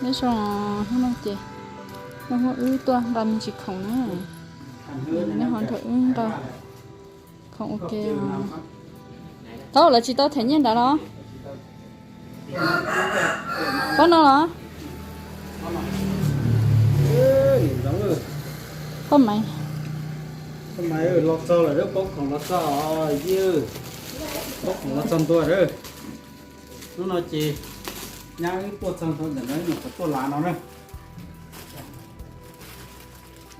Nyob zoo, hnub no ces noj hmo wb tuaj nqa me ntsis khoom na. Nyob hauv nrog wb nqa khoom ua ke. Tau, lawv tsis tau them nyiaj nrad los? Pob no los? Pob Maiv. Pob Maiv los txog lawm, pob khoom los txog, pob khoom los txog ntua lawm. Hnub no ces nyab wb tuaj txog ntawm no, nyuam qhuav tuaj lav no na.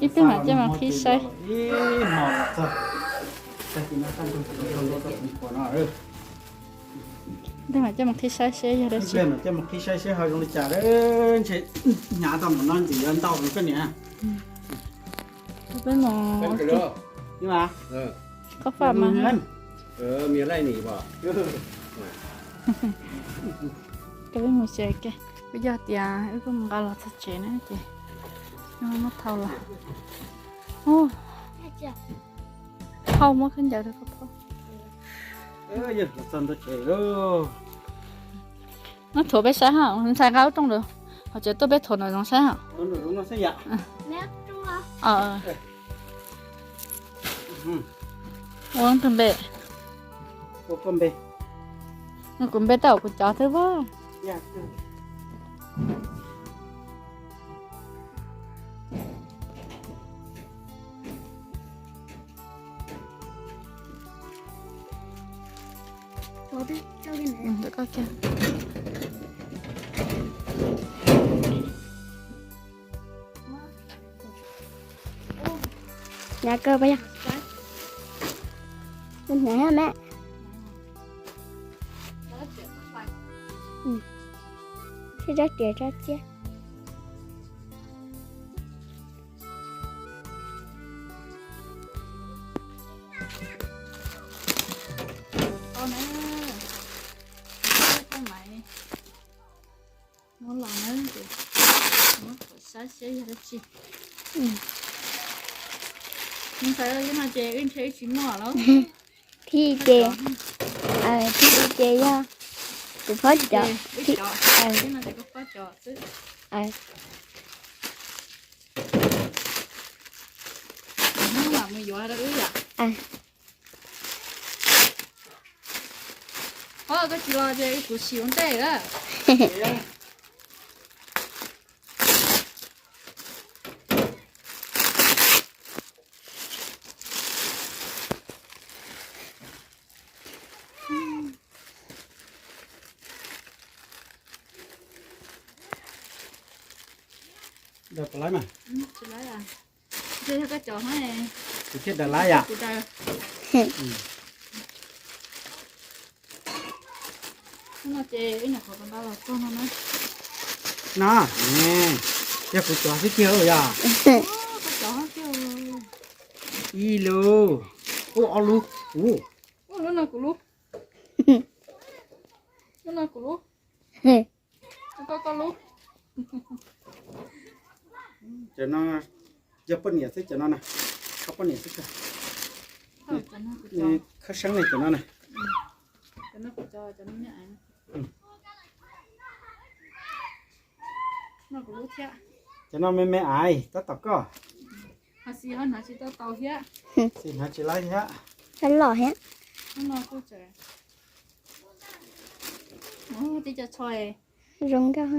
Ib pliag mam coj mus qhib saib. Ib hmo los txog. Ib pliag mam coj mus qhib saib seb yog dab tsi. Ib pliag mam coj mus qhib saib seb ho zoo li cas. Ntshe hnyav tau mus no ntxim yuav ntau heev koj niam. Peb mus, koj faj mas. Peb mus xyuas ke, kuj yog tias wb kuj mus nqa los txog tsev na ces muab thau los. Phauj, muab khaub ncaws rau koj phauj. Muab thuav peb saib ha, ntxhais nqa lub rooj lawm, ho tseem tuaj peb thuav nram zoov saib ha. Ua twg npe? Kuv npe tab kuv cov twb vag. Nyav kawg puas yog? Nyav mem. Thiab rab riam rab ciab. Muab los na, muab saib seb yog dab tsi. Nws xav li no ces wb ntshe wb tsis muaj lawm. Thib ces, thib ces yog tus phob cov. Mus yuav rau wb yom. Ho koj tsis los ces kuv sim ua ntej lawm. Daws puas laib mas? Kuv thiaj daws laib yom. No, yog kuv cov xwb tiag yom. Ib lub, ua ob lub. Lub no kuv lub. Lub no kuv lub. Koj koj lub. Cov no yog poj niam xwb cov no na. Koj poj niam xwb. Khawb seeb li cov no na. Cov no me me aiv tab tom koj. Xim hnav tsis laib thiab. Loj thiab. Zoo nkauj.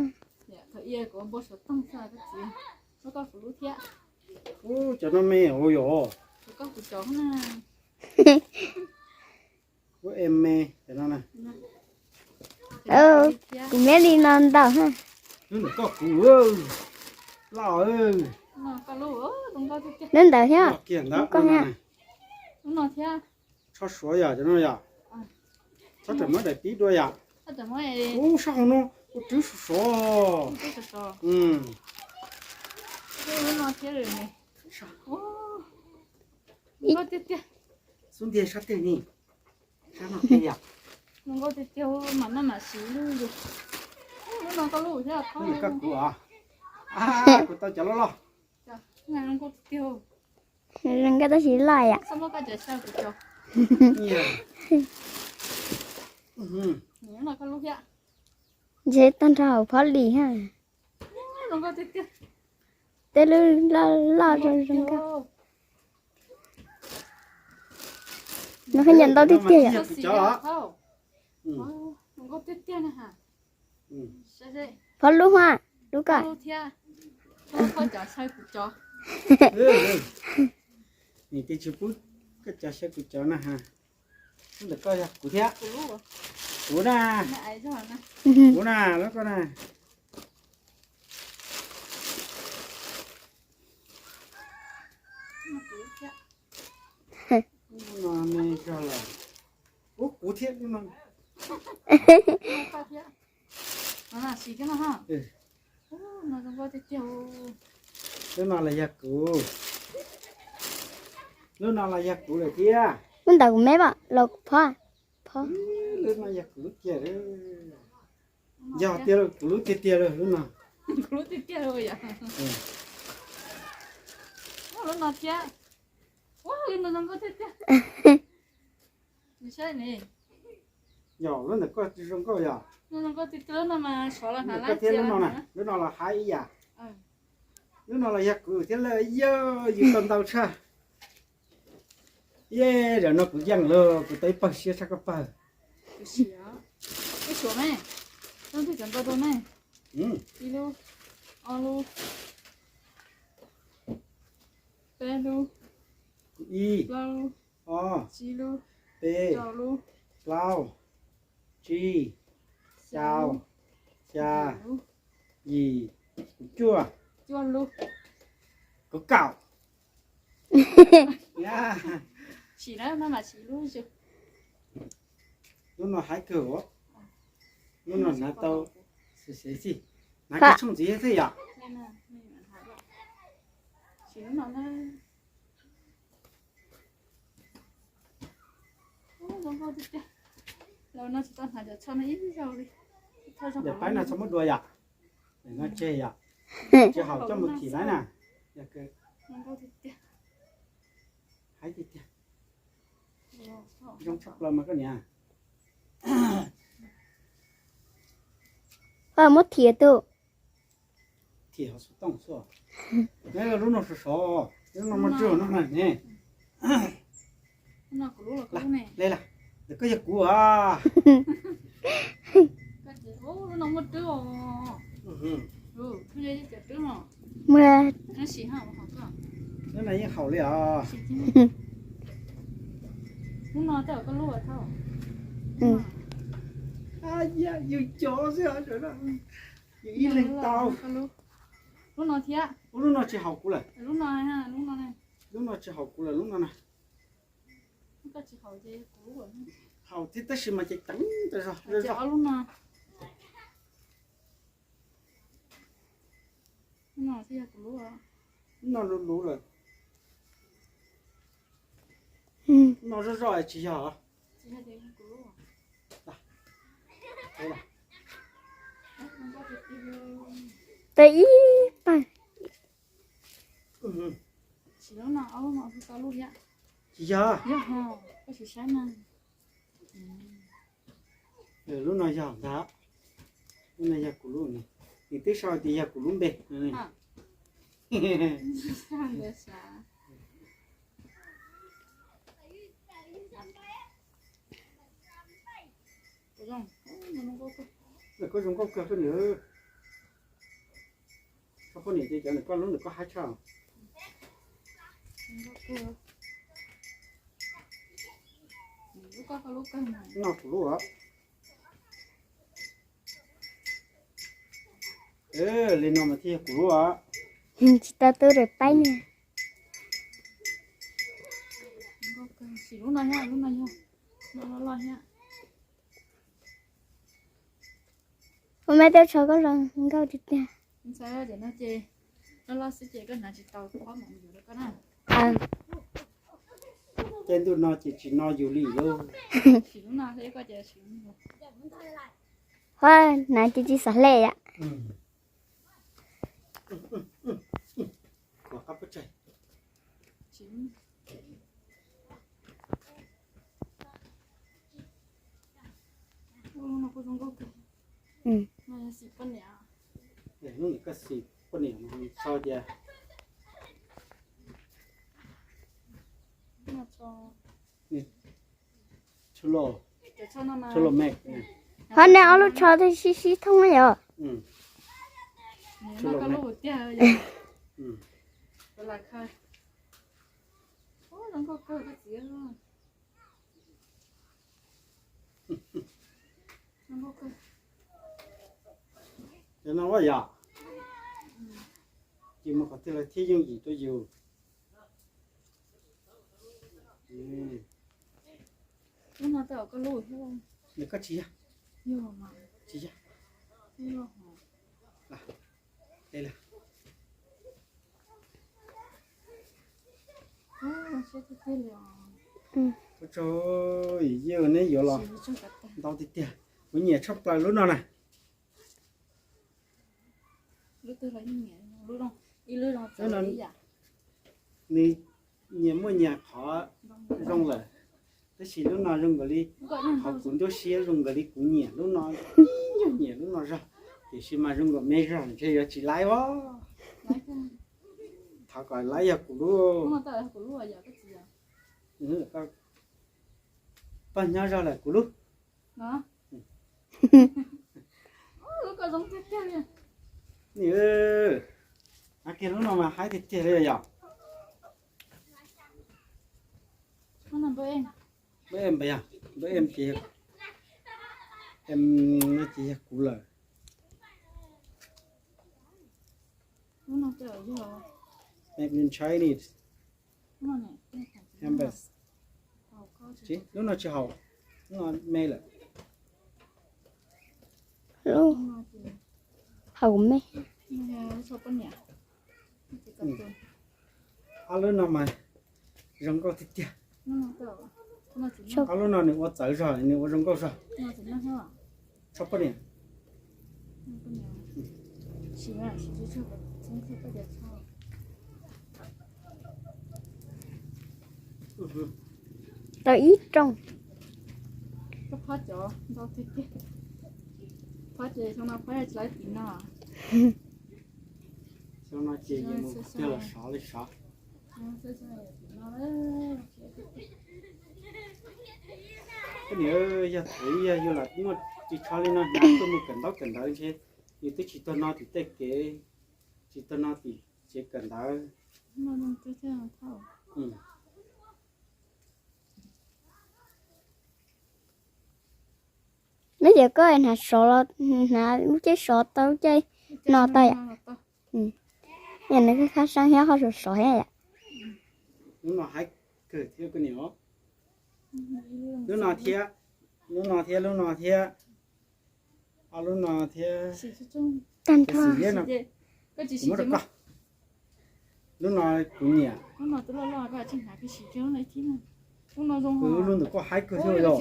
Ub, cov no me ua yom. Ub, em me cov no na. Kuv meb li no ntau ha. Hnub ntawm koj kuv loj. Hnub ntawd thiab. Hnub koj thiab. Tsho suav yom, cov no yom. Txhob rawm muab daim pib dua yom. Ub, sab hauv no ua rwb suav suav. Xub ntiag sab teg ni. Sab no teg yom. Zoo nkauj tiag tiag, mam maj mam siv lub yus. Lub no koj lub thiab. Koj kuv os. Kuv tau cov loj loj. Zoo nkauj tab sis loj yom. Ntshe tag nrho hauv phob lis ha. Zoo nkauj tiag tiag. Tej lub loj loj zoo zoo nkauj. No haj yam ntau tiag tiag yom. Zoo nkauj tiag tiag na ha. Phob lub ha, lub koj. Nws twb tsis pub koj cov saib kuv cov na ha. Lub ntawm koj yog kuv thiab. Kuv na. Kuv na, lub koj na. Lub no me yog lawm. Ub, kuv thiab lub no. Lub no los yog kuv. Lub no los yog kuv lawm thiab. Lub ntawd kuv me mas los phob, phob. Lub no yog kuv lub kiag. Yog tiag, kuv lub tiag tiag lawm lub no. Kuv lub tiag tiag lawm yom. Lub no thiab. Ua, lub no zoo nkauj tiag tiag. Nws saib ne. Yog lub ntawm koj zoo nkauj yom. Lub no mas sov los hnav lab, lub no los hnav ib yam. Lub no los yog kuv thiab lawm, yog yus tau ntau tshaj. Yej, zaum no kuv yeej lawm, kuv tau ib pawg siab tshaj koj pawg. Ib lub, ob lub, peb lub, ib, plaub lub, ob, tsib lub, peb, plaub, tsib, xya, xya, yim, cuaj, cuaj lub, kuv kaum. Sim na, no mas sim lub. Lub no haib kawg os. Lub no hnav tau xes xwb, hnav kiag tshooj ntxiv thiab yom. Daim paib no txhob muab dua yom. Daim no tseg yom. Tsis haum coj mus thim lawm na. Haib tiag tiag. Zoo tshaj plaws mas koj niam. Muab thim tus. Thim hauv xov tooj xwb. Lub no sov sov, lub no muaj tsawg no na ne. Ntawm koj yog kuv a. Lub no yeej haum li os. Lub no tej zaum koj lub thauj. Yus cov xwb, yus ib leeg tau. Lub no thiab. Ub, lub no tsis haum kuv lawm. Lub no, lub no tsis haum kuv lawm, lub no na. Haum thiab tab sis mas ces ceev tas zog. Lub no, lub no luv luv lawm. Lub no zoj zoj tsis yog. Tau ib pawg. Tsis yog. Lub no yog ntag. Lub no yog kuv lub, nws twb sau tias yog kuv lub npe. Koj zoo nkauj kawg koj niam. Koj poj niam ces cov ntawm koj lub ntawm koj haib tshaj. No kuv lub. Li no mas thiaj yog kuv lub os. Tsis tau tu daim paib na. Ua me tej tsho koj zoo nkauj tiag tiag. Ces ntuj no ces tsis no yus li lauj. Hov, hnav ces tsis xav hle yom. Lub ntawm koj xim, Poj niam sau tias, Tshua lo, tshua lo me. Qhov nej ob lub tsho twb sib sib thoob yom. Tshua lo me. Cov no ua yog, ces mus qhov twg los thiaj yooj yim rau yus. Nws koj tsis yog, tsis yog. Ua tsaug, neb yuav los ntau tiag tiag. Kuv nyiam tshaj plaws lub no na. Nws nyias muaj nyias qhov zoo lawm, tab sis lub no zoo nkaus li qhov kuv nruab siab zoo nkaus li kuv nyiam lub no, nyiam lub no zog, tiam sis mas zoo nkaus me zog ntshe yuav tsis laib os. Thov kom laib yog kuv lub. Paj nyob zog lawm kuv lub. Kiag lub no mas haib tiag tiag li yom. Npawb em, npawb em ces, em, no ces yog kuv lawm. Made in Chinese. Lub no tsis haum, lub no me lawm. Haum me. Ob lub no mas zoo nkauj tiag tiag. Ob lub no nws ua txawv zog, nws ua zoo nkauj zog. Tso poj niam. Tau ib rooj. Xyoo no ces yus mus tiag los sov li sov. Koj niam, yog thaum yog yus lam muaj ris tsho li no hnav tuaj mus kawm ntaub kawm ntawv ntshe yus twb tsis tuag no tim tej kev, tsis tuag no tim tsev kawm ntawv. Neb tias koj hnav sov los hnav lub caij sov tau lub caij no tau yom? Yog nws khab khab sab thiab ho sov sov thiab yom. Lub no haib kawg thiab koj niam. Lub no thiab, lub no thiab, lub no thiab, ob lub no thiab. Tag nrho. Kuv muab rau koj. Lub no kuv nyiam. Kuv lub ntawm koj haib kawg thiab yom.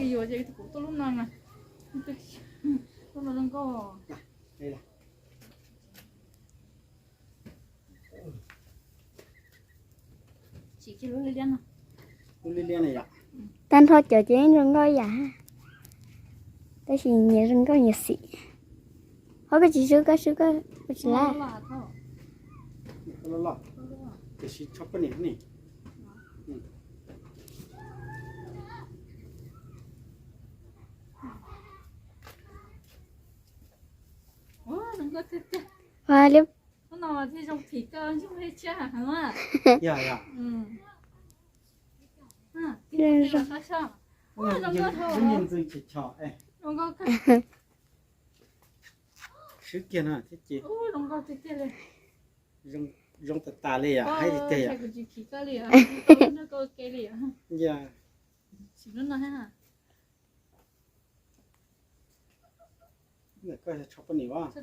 Tag nrho cov ces yeej zoo nkauj ib yam, tab sis nyias zoo nkauj nyias xim. Ho koj tsis swb, koj swb koj tsis laj. Ua li Swb kiag no thiab ces zoo tas tas li yom, haib tiag tiag yom. Yog, koj yog tsho poj niam as.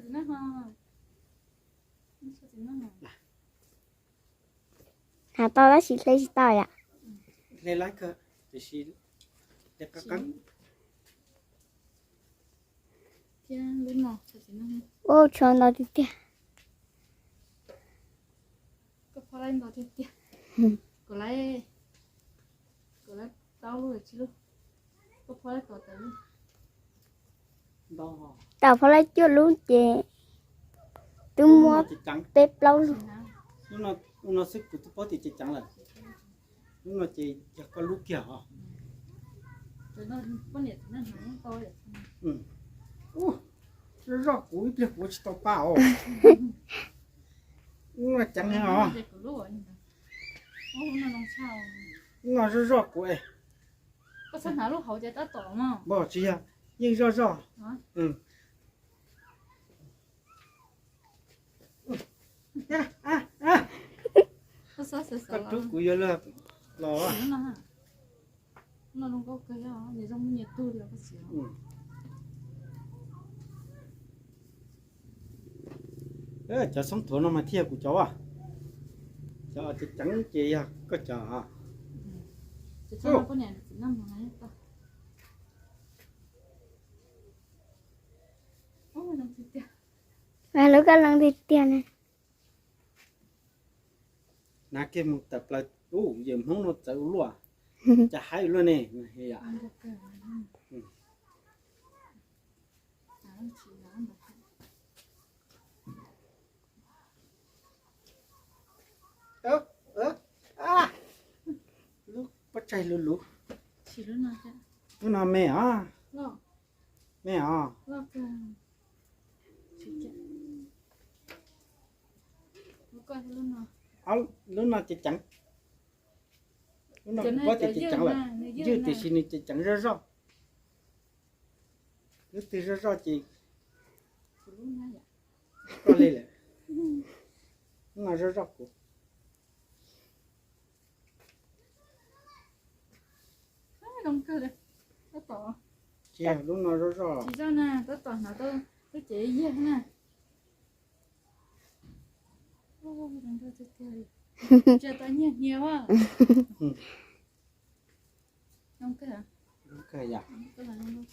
Hnav tau tab sis hle tsis tau yom. Hle lab kawg, tiam sis hle qab qeeb. Ua tsho ntau tiag tiag. Tam phob lab cuaj lub ces Twb muab peb plaub lub. Lub no xwb kuv twb paub tias ceev ceev lawm. Lub no ces yog koj lub kiag os. Zoj zoj kuv ib pliag kuv tsis tau pa os. Lub no ceev os. Lub no zoj zoj kuv es. Npog tsis yog, yeej zoj zoj. Koj rub kuv yuav luag los. Cov xoob thuav no mas thiaj yog kuv cov as. Cov ceev ceev ces yog koj cov. Lub koj loo tiag tiag ne. Hnav kiag mus tawm plaws, yawm Hmoob no txawv ua luaj, cas haib ua luaj ne. Lub pob tsaig luv luv. Lub no me os. Me os. Lub no ceev ceev. Lub no kuv paub tias ceev ceev lawm, ywj tiam sis nws ceev ceev zoj zoj. Lub twg zoj zoj ces koj li lawm. Lub no zoj zoj kuv. Tsis, lub no zoj zoj.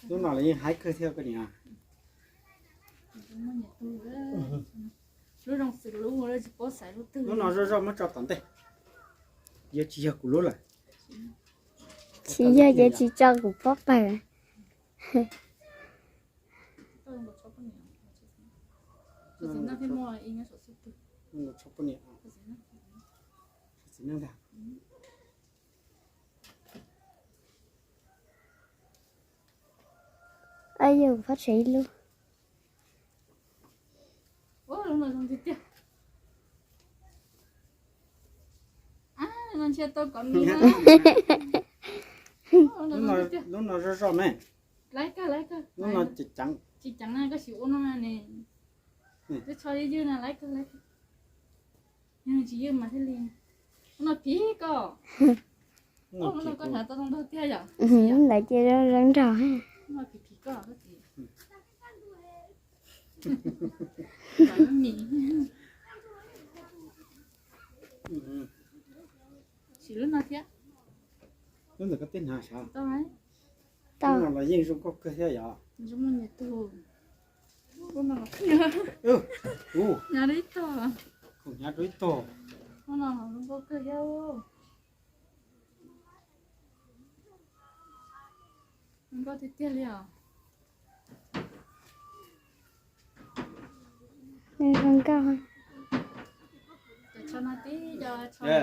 Lub no los yeej haib kawg thiab koj niam. Lub no zoj zoj muab tso tom ntej, yuav tsis yog kuv lub lawm. Tsis yog ces tsis tso kuv pob pawg. Yog kuv phob tseg ib lub. Lub no zoj zoj me. Lub no ceev ceev. Tsis ywj mas thiaj li. Lub no phim koj. Lub no koj hnav tau zoo nraug tiag yom. Lub ntawd ces zoo nraug. Lub no phim phim koj. Sim lub no thiab. Lub ntawd koj twb hnav sav. Lub no los yeej zoo nkauj kawg thiab yom. Hnyav rau ib tog. Hnyav rau ib tog. Nkauj tiag tiag li os.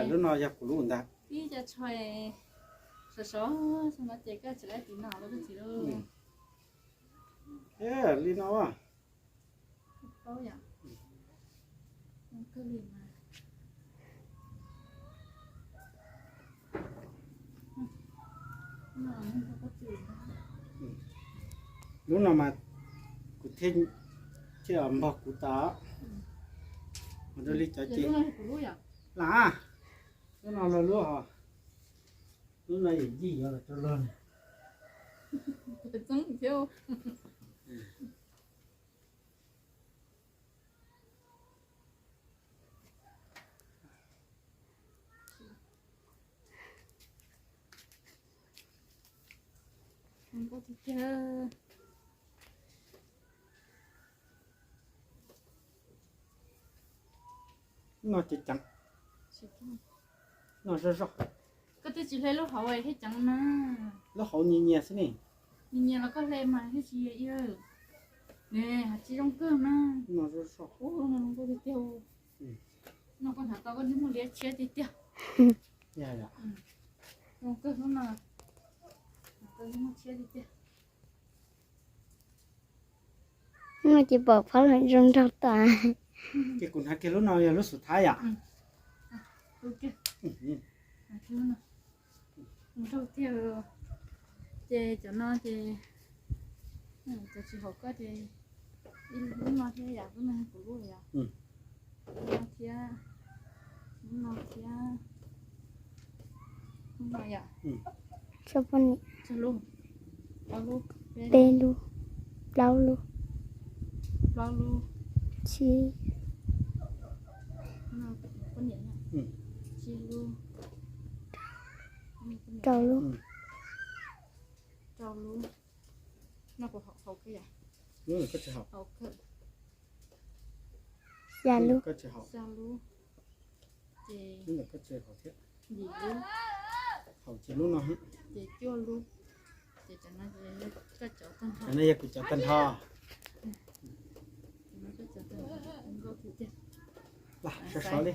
Lub no yog kuv lub ntag. Ib co tsho sov sov no ces koj tsis laib tiv no lawm koj txiv lauj. Li no. Lub no mas kuv thiaj, thiaj npog kuv tas. Ua rau li cov ces lam, lub no los lub hos. Lub no yim yij yuav los rau luag. No ceev ceev. No zoj zoj. Koj twb tsis hle lub hauv thiaj ceev na. Lub hauv nyias nyias xwb ne. Nyias nyias los koj hle mas thiaj tsis yog. Tsis zoo kawg na. Ub, zoo nkauj tiag tiag. No koj hnav tau koj niag muaj liab tshiab tiag tiag. Zoo kawg lub no, koj niag muaj tshiab tiag tiag. No ces pom phob los zoo nraug tas. Ces kuv hnav kiag lub no yog lub xub thawj yom. Nraug tiag. Ces cov no ces cov tsis haum koj ces ib lub no thiab yom, lub no kuv lub yom. Lub no thiab, lub no thiab, lub no yom. Tshuav poj niam. Tshuav lub, ob lub, peb lub, plaub lub, plaub lub, tsib, poj niam, tsib lub, rau lub, rau lub. No kuv haum kawg yom. Haum kawg. Xya lub, xya lub. Ces yim lub, haum ces lub no, ces cuaj lub. Ces cov no yog kuv cov tag nrho. Lam sov sov li,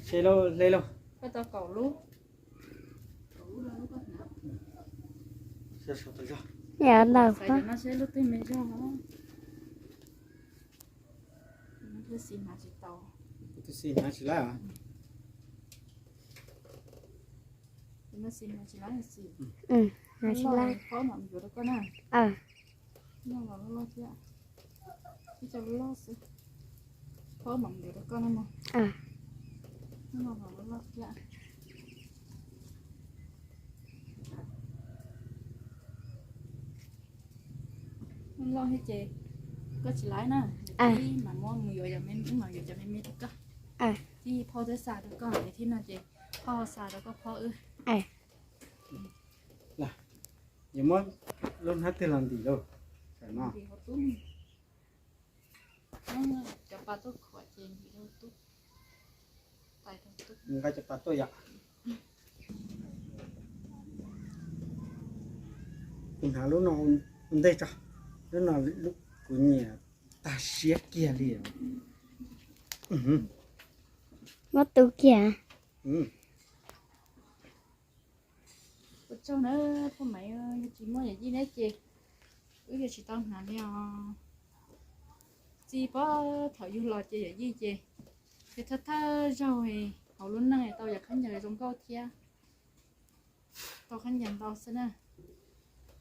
seb lauj, hle lauj. Koj tau kaum lub. Yog ntawm xaiv cov no seb lub twg me zog. Lub xim hnav tsis tau. Lub xim hnav tsis laib. Lub xim hnav tsis laib xim. Hnav tsis laib. Phob mam yuav rau koj na. Noj los loj loj thiab. Ib co loj loj xwb. Phob mam yuav rau koj na mog. Noj los loj loj thiab. Loj thiab ces koj tsis laib na. Ib mam muab mus yuav, wb mam yuav cov me me rau koj. Ib phauj twb xa rau koj, thiab no ces phauj xa rau koj phauj wb. Yuav muab lub hnab twg los ntim lauj? Cov pa tuaj khuam ces ntim rau tub. Nqa cov pa tuaj yom. Kuv hnav lub no ua ntej tso, lub no kuv nyiam tag siab kiag li. Muab tu kiag. Ua tsaug na phauj Maiv, yog tsis muaj yawm yij neb ces wb yuav tsis tau hnav li os. Txij pab thaum yug los ces yawm yij ces yog thawj thawj zaug hauv lub neej tau yog khaub ncaws zoo nkauj thiab tau khaub ncaws ntau xwb na.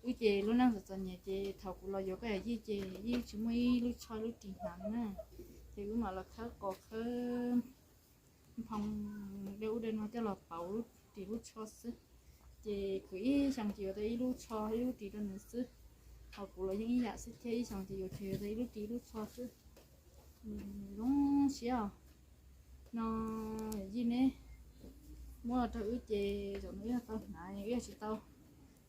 Wb ces lub neej txom txom nyem ces thaum kuv los yuav koj yawm yij ces yeej tsis muaj ib lub tsho lub ris hnav li na. Ces wb mam los khawb qos khawb nphoo de ub de no coj los pauv lub ris lub tsho xwb. Ces kwv ib xyoos ces yuav tau ib lub tsho ib lub ris rau nws xwb. Ho kuv los yeej ib yam xwb thiab, ib xyoos ces yuav ces yuav tau ib lub ris ib lub tsho xwb. Zoo siab os. No yij neb muab rau wb ces zaum no wb yog tau hnav, wb yog tsis tau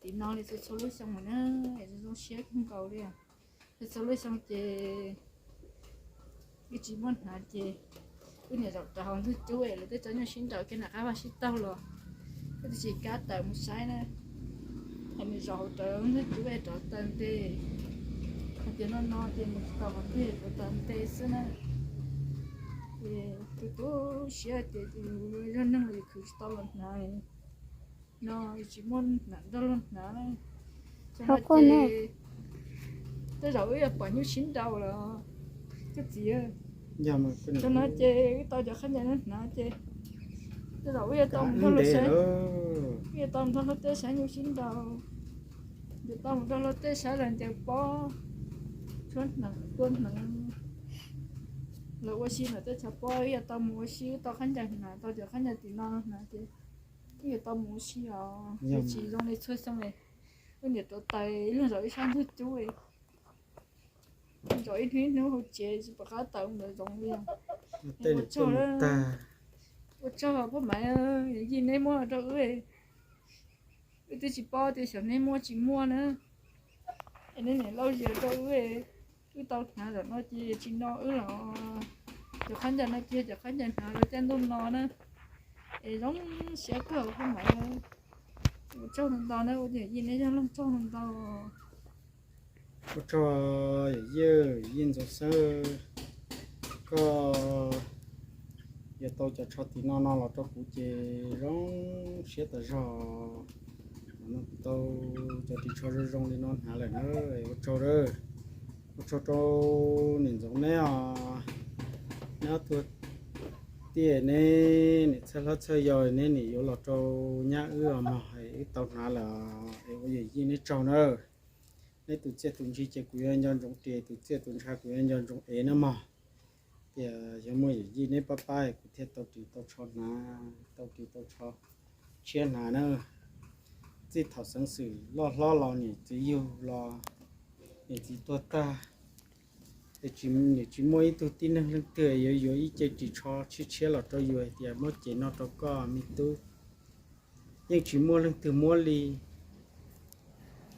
tim no li txhua txhua lub xyoo na, es zoo siab kawg nkaus li. Txhua txhua lub xyoo ces wb tsis muaj hnav ces wb niam zaum rau hauv ntug cub es lawv tej tsob nyuj sib nraus kiag nram qab vaj sib taug los, wb twb tsis kam tawm mus saib na. Hais nws zaum hauv rawv ntug cub es rov taw nte, hais tias no no ces mus tsis tau qhov twg rov taw nte xwb na. Ces tu tu siab ces tus zaj neeg los yus khwv tsis tau los hnav no, yus tsis muaj hnav nrog luag hnav na. Thaum no ces tej zaum wb yuav pom nyuj sib nraus los koj txiv. Thaum no ces wb tau cov khaub ncaws no hnav ces tej zaum wb yuav tau mus nrog luag saib, wb yuav tau mus nrog luag tej saib nyuj sib nraus, yuav tau mus nrog luag tej saib los ncaws pob, tshuab hneev tua hneev, los ua si ntawm tej tshav pob, wb yuav tau mus ua si, wb tau khaub ncaws hnav, tau cov khaub ncaws tim no hnav ces wb yuav tau mus ua si os. Yus tsis zoo li txhua xyoo li, wb niam rov taw ib leeg zaum ib sab ntug cub, zaum ib hnub ib hnub hauv tsev tsis pom qab tawm mus ntawd zoov li. Ua tsaug, ua tsaug phauj Maiv, yawm yij neb muab rau wb. Wb twb tsis paub tias xyov neb muaj tsis muaj na, es neb niam lauj zias rau wb, wb tau hnav zaum no ces tsis no wb los. Cov khaub ncaws no ces cov khaub ncaws hnav rau caij ntuj no na, es zoo siab kawg phauj Maiv. Ua tsaug ntau ntau na, ua yawm yij neb zaj neeg tsaug ntau ntau. Ua tsaug yawm yij, yij Ntxoov Xeeb, koj yuav tau cov tsho tim no no los rau kuv ces zoo siab tas zog. Kuv tau cov ris tsho zoo zoo li no hnav lawm na, ua tsaug. Ua tsaug rau niam Ntxoov neb os, neb ob tug tij, neb niam txhawj hlob txhawj yau, neb nim yuav los rau nyab wb os mog, wb tau hnav lawm es ua yawm yij neb tsaug na. Neb tus txiaj tus ntsig ces kuv yuav nco ntsoov ris, tus txiaj tus ntsha kuv yuav nco ntsoov ev na mog. Tias yog muaj yawm yij neb pab pab kuv thiaj tau ris tau tsho hnav, tau ris tau tsho tshiab hnav na. Txij thaum Xeev Xwm loj hlob los niam txiv yug los, niam txiv tuag tag, es nim tsis muaj ib tug tib neeg leej twg yuav yuav ib ce ris tsho tshiab tshiab los rau yus hais tias muab cev no rau koj me tub. Yeej tsis muaj leej twg muab li.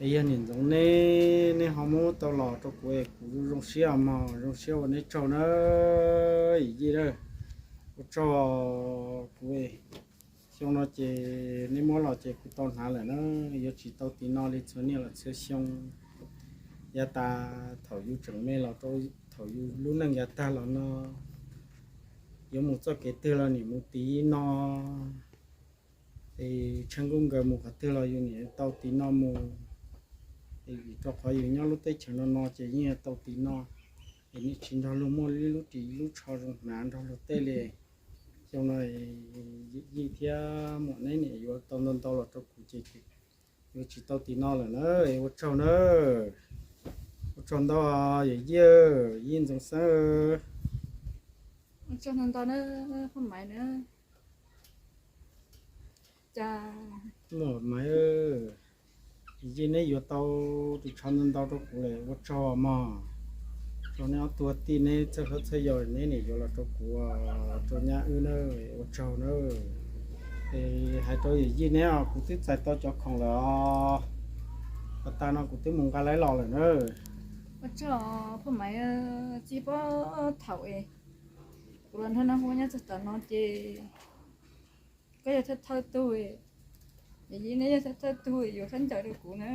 Es yog niam Ntxoov neb, neb ho muab tau los rau kuv es kuv zoo siab mog, zoo siab ua neb tsaug na, yawm yij na. Ua tsaug kuv, xyoo no ces neb muab los ces kuv tau hnav lawm na, yuav tsis tau tim no li txhua niaj los txhua xyoo. Yav tas thaum yus tseem me los rau thaum yus lub neej yav tag los no, yuav mus txoj kev twg los nim mus tim no, es tsheej nkuj nkaws mus qhov twg los yus nim tau tim no mus. Es vim rau qhov yus nyob lub teb chaws no no ces yeej tau tim no, es nim tsis nrog luag muaj ib lub ris ib lub tsho zoo hnav nrog luag tej li. Xyoo no yij thiab muam neb nim yuav tau ntau ntau los rau kuv ces yuav tsis tau tim no lawm na, ua tsaug na. Ua tsaug ntau yawm yij, yij Ntxoov Xeeb. Ua tsaug ntau ntau na, Phaj Maiv na. Cas, Maiv, yij neb yuav tau ris tsho ntau ntau rau kuv lawm, ua tsaug mog. Rau neb ob tug tij neb txhawj hlob txhawj yau neb nim yuav los rau kuv, rau nyab wb na, ua tsaug na. Es hais rau yawm yij neb os, kuv twb txais tau cov khoom lawm os. Pas tas no kuv twb mus nqa laib los lawm na. Ua tsaug Phaj Maiv, txij puag thaum es kuv los nrog neb ua nyob txog tav no ces koj yog thawj thawj tug, yawm yij neb yog thawj thawj tug yuav khaub ncaws rau kuv na.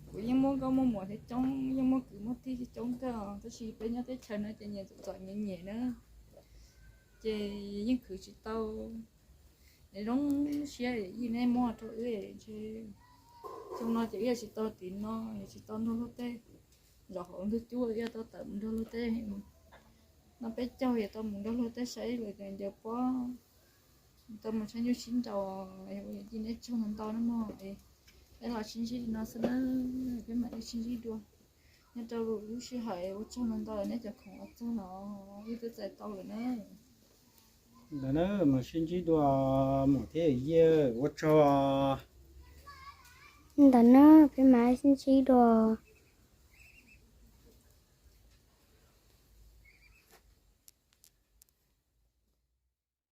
Kuv yeej muaj nkauj muaj muam thiab coob, yeej muaj kwv muaj tij thiab coob kawg, tab sis peb nyob teb chaws no ces nyias txom txom nyem nyem na, ces yeej khwv tsis tau. Es zoo siab yawm yij neb muab rau wb, ntshe xyoo no ces wb yuav tsis tau tim no, yuav tsis tau nrog luag tej, zaum hauv ntuj cub wb yuav tau tawm mus nrog luag tej. No peb caug yuav tau mus nrog luag tej saib lawv cov ncaws pob, tau mus saib nyuj sib nraus, yawm yij neb tsaug ntau ntau na mog. Peb los sib ntsib li no xwb na, peb mam li sib ntsib dua nyob rau lwm lub sij hawm. Ua tsaug ntau ntau neb cov khoom los txog no, wb twb txais tau lawm na. Ntawd na, mam sib ntsib dua, muam thiab yawm yij, ua tsaug. Ntawd na, peb mam sib ntsib dua.